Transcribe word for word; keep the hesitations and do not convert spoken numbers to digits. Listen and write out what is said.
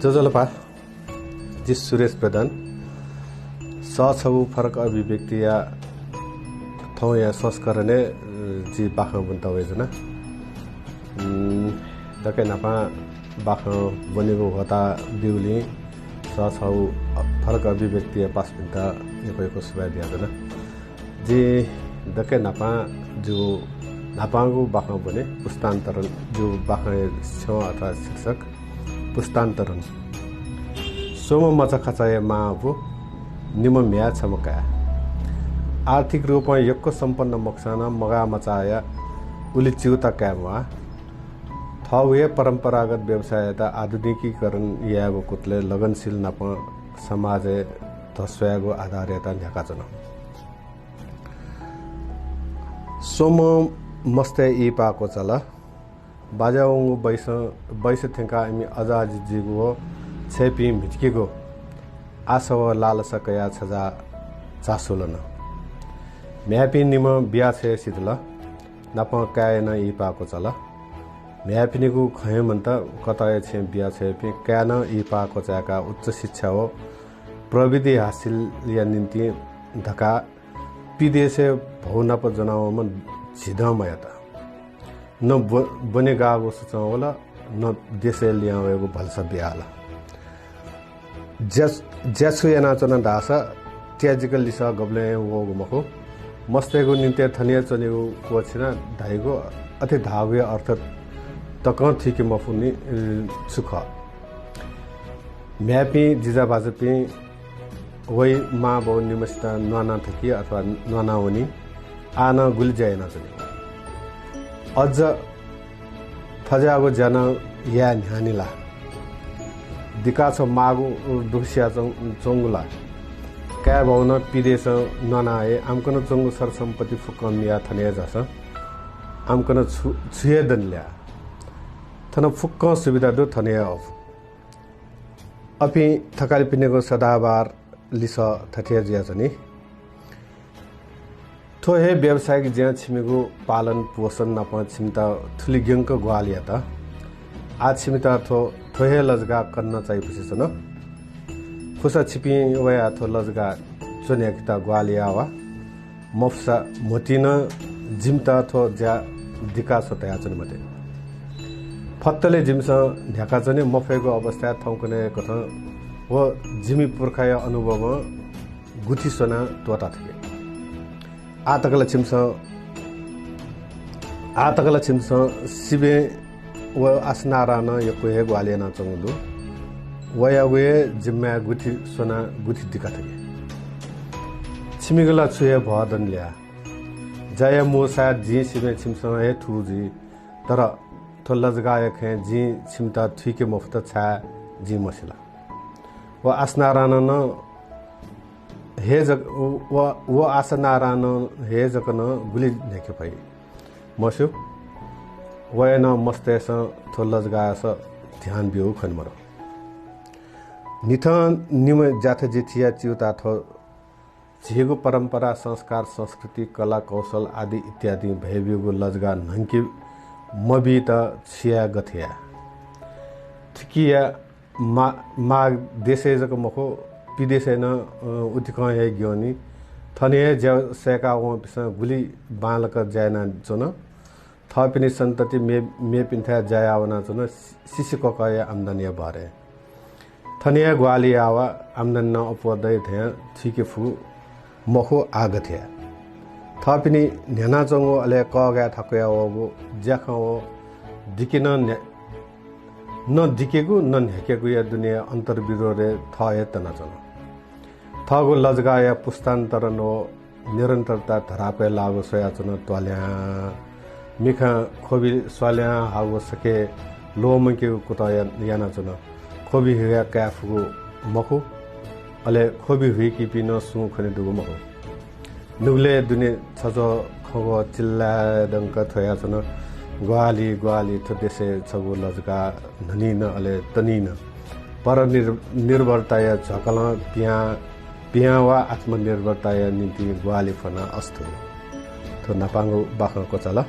ज्वजलपा, जि सुरेश प्रधान। सः छगू फरक अभिव्यक्तिया थौंया संस्करणय्, अ, जि बाखं ब्वनेत वयाच्वना। उम्, दकलय् न्हापां बाखं ब्वनेगु ह्वःताः ब्यूगुलिं सः छगू फरक अभिव्यक्तिया पासापिन्त यक्व यक्व सुभाय् बियाच्वना। जिं दकलय् न्हापां जिगु न्हापांगु बाखं ब्वने, पुस्तान्तरण। जिगु बाखंया छ्यं अथवा शीर्षक पुस्तान्तरण। स्वम्ह मचाखचाया मां अबु, निम्ह म्ह्याय्, छम्ह काय्। आर्थिक रूपं यक्व सम्पन्न मखुसां नं मगाः मचाःया उलि च्यूताः काये म्वाः। थःगु हे परम्परागत व्यवसाययात आधुनिकीकरण यायेगु कुतलय् लगनशील नापं समाजय् धस्वायेगु आधारयात न्ह्याकाच्वन। स्वम्हं मस्तय् इहिपाः क्वचाल। बाज्या वंगु बैसं, बैस थ्यंकाः इमि अजाअजि जुइगु व छय्‌पिं म्हितकेगु आशा व लालसा कयाः छजाः झासु लन। म्ह्याय्‌पिं निम्हं बिया छ्वये सिधल। नापं काय्‌या नं इहिपाः क्वचाल। म्ह्याय्‌पिनिगु खँ हे मन्त, कतःया छेँय् बिया छ्वयापिं काय्‌या नं इहिपाः क्वचाय्‌काः उच्च शिक्षा व प्रविधि हासिलया निंतिं धकाः पिदेशय् भौ नाप ज्वनावंम्ह झिदँ मयात। न ब्व-, ब्वने गाःगु सुचं वल, न देशय् लिहां वयेगु भलसा बियाहल। ज्या, ज्या छु यानाच्वना धाःसा त्याजिक लिसः गबलें हे वःगु मखु। मस्तय्‌गु निंतिं थन हे च्वनेगु क्वःछिना धाइगु अथे धाःगुया अर्थ तकं थुइके मफुनि, अ, छु खः। म्ह्याय्‌पिं जिजाभाजुपिं वइ मांबौ निम्हसित न्वाना थकी अथवा न्वाना वनी, आः नं गुलि ज्या यानाच्वनी। अझ थज्याःगु ज्या नं याये न्ह्याःनि ला? दिकाछ्व माःगु दुःख सिया च्वं-, च्वंगु ला? काय्‌बौ नं पिदेशं न्वाना हे आमकन च्वंगु सरसम्पत्ति फुक्कं मियाः थन हे झासँ। आमकन छु, छु हे दनि ल्या? थन फुक्कं सुविधा दु, थन हे अःपु। अपिं थकालिपिनिगु सदाबहार लिसः थथे जुयाच्वनी। थ्व हे व्यावसायिक ज्यां छिमिगु पालन पोषण नाप छिमित थुलि ग्यंक ग्वाहालि यात। आः छिमित थ्व, थ्व हे लजगाः कन्हय् चाइपुसे च्वन। फुसा छिपिं वयाः थ्व लजगाः च्वन्ह्याकेत ग्वाहालि याः वा। मफुसा म्होतिं नं जिमित थ्व ज्या दिकाछ्व धयाच्वने मते। फत्तले जिमिसं न्ह्याकाच्वने मफयेगु अवस्थाय् थौंकन्हय् कथं व जिमि पुर्खाया अनुभवं गुथि स्वनाः त्वःता थके। आः तक ला छिमिसं, आः तक ला छिमिसं शिवय् व आसनारायणं यक्व हे ग्वाहालि यानाच्वंगु दु। वयागु हे जिम्माय् गुथि स्वनाः गुथि दिका थके। छिमिगु ला छु हे भः दनि ल्या? ज्याया मू सायद जिं सिबें छिमिसं हे थू जुइ, तर थ्व लजगाःया खँय् जिं छिमित थुइके मफुत, छाय् जिं मसिल। व आसनारायणं हे जक, व, व आसनारायणं हे जक नं गुलि न्ह्याके फइ मस्यू। वया नं मस्तय्‌सं थ्व लजगाःयास ध्यान ब्यूगु खने मदु। न्हिथं निम्ह ज्याथ जिथिया च्यूताः थ्व झीगु परम्परा, संस्कार, संस्कृति, कला, कौशल आदि इत्यादिं भय्‌ब्यूगु लजगाः न्हंके मबीत छु याये गथे याये? थुकिया मा-, माग देशय् जक मखु, पिदेशय् नं, अ, उतिकं हे ग्यनी। थन हे ज्या सय्‌का वंपिन्सं गुलि बांलाक ज्या यानाच्वन। थःपिनि सन्तति मे-, मेपिन्थाय् ज्या याः वनाच्वन, सि-, सिसिककया आम्दानीया भरय्। थन हे ग्वाहालि याः वा, आम्दानी नं अप्वः दइ धयां थुइके फु मखु, आः गथे याये? थःपिनि न्ह्यानाच्वंगु अले कःघाये थाकुया वःगु ज्याखँ व दिके नं न्ह्या-, न दिकेगु न न्ह्याकेगुया दुने अन्तर्विरोधय् थः हे तनाच्वन। थःगु लजगाःया पुस्तान्तरण व निरन्तरता धरापय् लाःगु स्वयाच्वन त्वाल्यां। मिखां ख्वबि स्वाल्यां हाःगु सके ल्वःमंकेगु कुतः या-, यानाच्वन। ख्वबि हुया काये फुगु मखु, अले ख्वबि हुइकीपिं नं सुं खने दुगु मखु। नुगलय् दुने छज्वः खँग्वः चिल्लाय्‌दंक थ्वयाच्वन, ग्वाहालि, ग्वाहालि, थ्व देशय् छगू लजगाः न्हनी न, अले तनी न। परनिर्-, निर्भरताया झ्वाकलं पिहां, पिहां वा आत्मनिर्भरताया निंतिं ग्वाहालि फ्वना अस्तु। थ्व न्हापांगु बाखं क्वचाल।